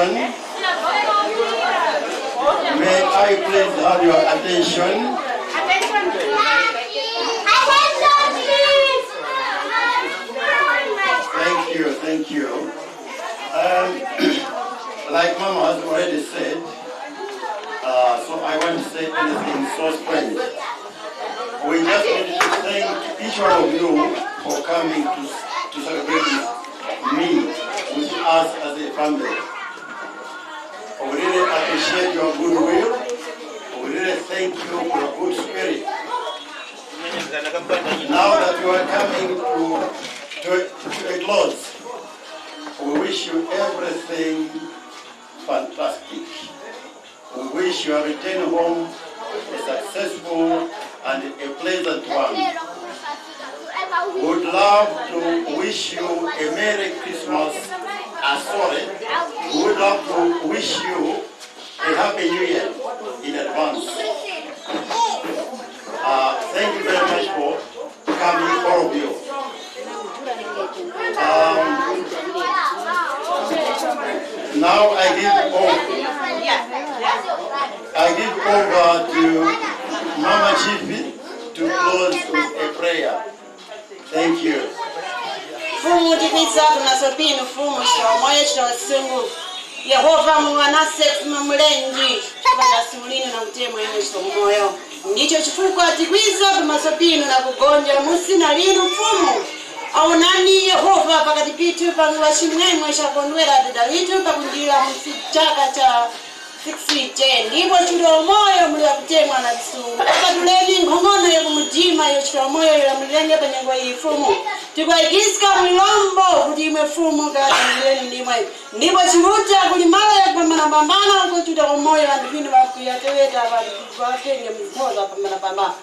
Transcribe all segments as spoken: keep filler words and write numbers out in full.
May I please have your attention? Attention, please. Attention, please. Thank you, thank you. Um, like Mama has already said, uh, so I won't say anything so strange. We just need to thank each one of you for coming to, to celebrate me with us as a family. We really appreciate your goodwill. We really thank you for your good spirit. Now that you are coming to, to, to a close, we wish you everything fantastic. We wish your return home a successful and a pleasant one. We would love to wish you a Merry Christmas. Ah, sorry. We would love to wish you a Happy New Year in advance. Uh, thank you very much for coming, all of you. Um, now I give over, I give over to Mama Chief to close with a prayer. Thank you. Fumu, tikwiza pamaso pinu, Fumu, chita umoyo, chita usungu. Yehova, muli wanase, Fumu Mulengi, chifukwa cha tsiku linu na mutemo inu chita umoyo. Ndicho chifukwa tikwiza pamaso pinu na kugonja mu zina linu, Fumu. Aonani, Yehova, pakati pithu pang'wa chimwemwe chakondwera dada lithu pakunjira mu chaka cha sixty, ndipo chili umoyo muli ŵakutemwa na visungu. Patuleni nkhongono ya ku mudima yo chita umoyo yilamulirenge pa nyengo iyi, Fumu. Tikwayikiska mu lombo kuti imwe, Fumu, kalamulireni ndimwe. Ndipo Chiuta kuli malo yakupambanapambana uko Chiuta umoyo ŵanthu ŵinu ŵakuyateweta ŵanthu kuti ŵatenge mu nkhoza pambanapambana.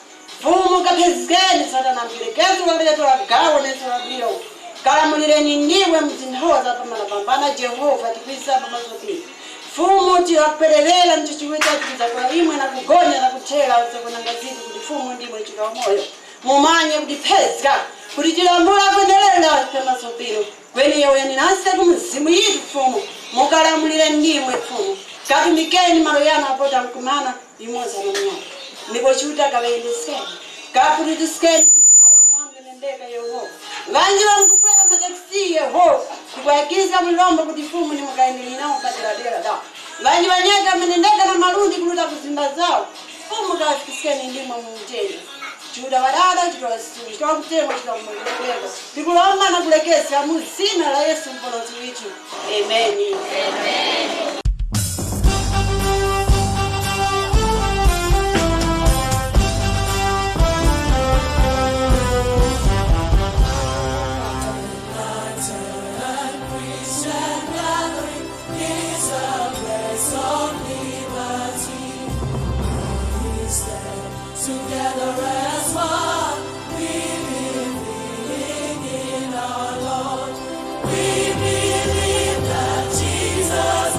Fumu, kapezgeni Satana mperekeso wa leto la gawo neso la bwino. Kalamulireni ndiwe mu zinthowa zapambanapambana, Jehova, tikwiza pamaso pinu. Fumu, tiŵakuperewera mu chichiwika tikuza kwa imwe na kugonya na kuthera uze kunanga ziti kuti Fumu ndimwe chita umoyo. Mumanye kutipezga kuti tilambula kwenderera pamaso pinu. Kweni yowoyani nase ku mizimu yithu, Fumu, mukalamulire ndimwe, Fumu. Katumikeni malo yanu apo tamkumana limoza na mnyaka. Ndipo Chiuta kaŵayendeskeni, kapututuskeni mu nthowa mwamwe nendeka Yehova. Ŵanji ŵamkukwera matekisi Yehova, kukwayikizga mulombo kuti Fumu ndimukayendeni nawo pa dera dera dawo. Ŵanji ŵanyaka ŵamenendeka na malundi kuruta ku zimba zawo. Fumu kaŵafikiskeni ndimwe mu mtende. Chiuta ŵadada, Chiuta ŵasuŵi, Chiuta ŵakutemwa, Chiuta ŵakumwemwerekera. Tikuromba na kulekezga mu zina la Yesu Muponozi withu. Ameni. Together as one, we believe in our Lord. We believe that Jesus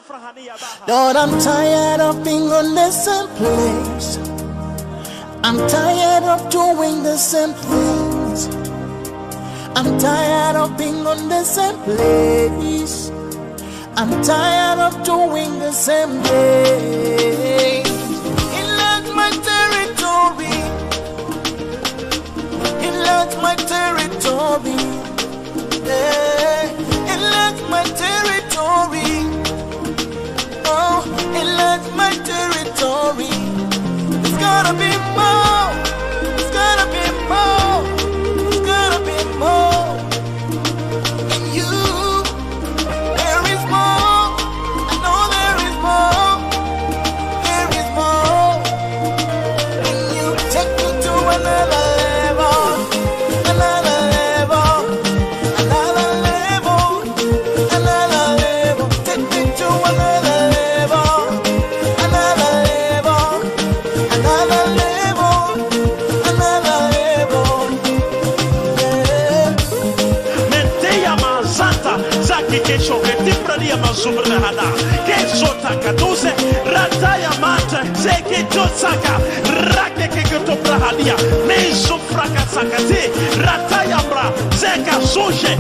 Lord, I'm tired of being on the same place. I'm tired of doing the same things. I'm tired of being on the same place. I'm tired of doing the same thing. Enlarge my territory. Enlarge my territory. Yeah. Enlarge my territory. Oh, enlarge my territory. There's gotta be more. There's gotta be more. There's gotta be more. In you, there is more. I know there is more. There is more. When you take me to another level, another level, another level, another level. Take me to another level, another level, another level, another level. Yeah. Menteya mazata zake kesho ketipra dia mazumra hada. Kesho taka doze rataya mata zeke to saka rake ke to prahadia. Meso fraka saka te rataya mra zeka soje.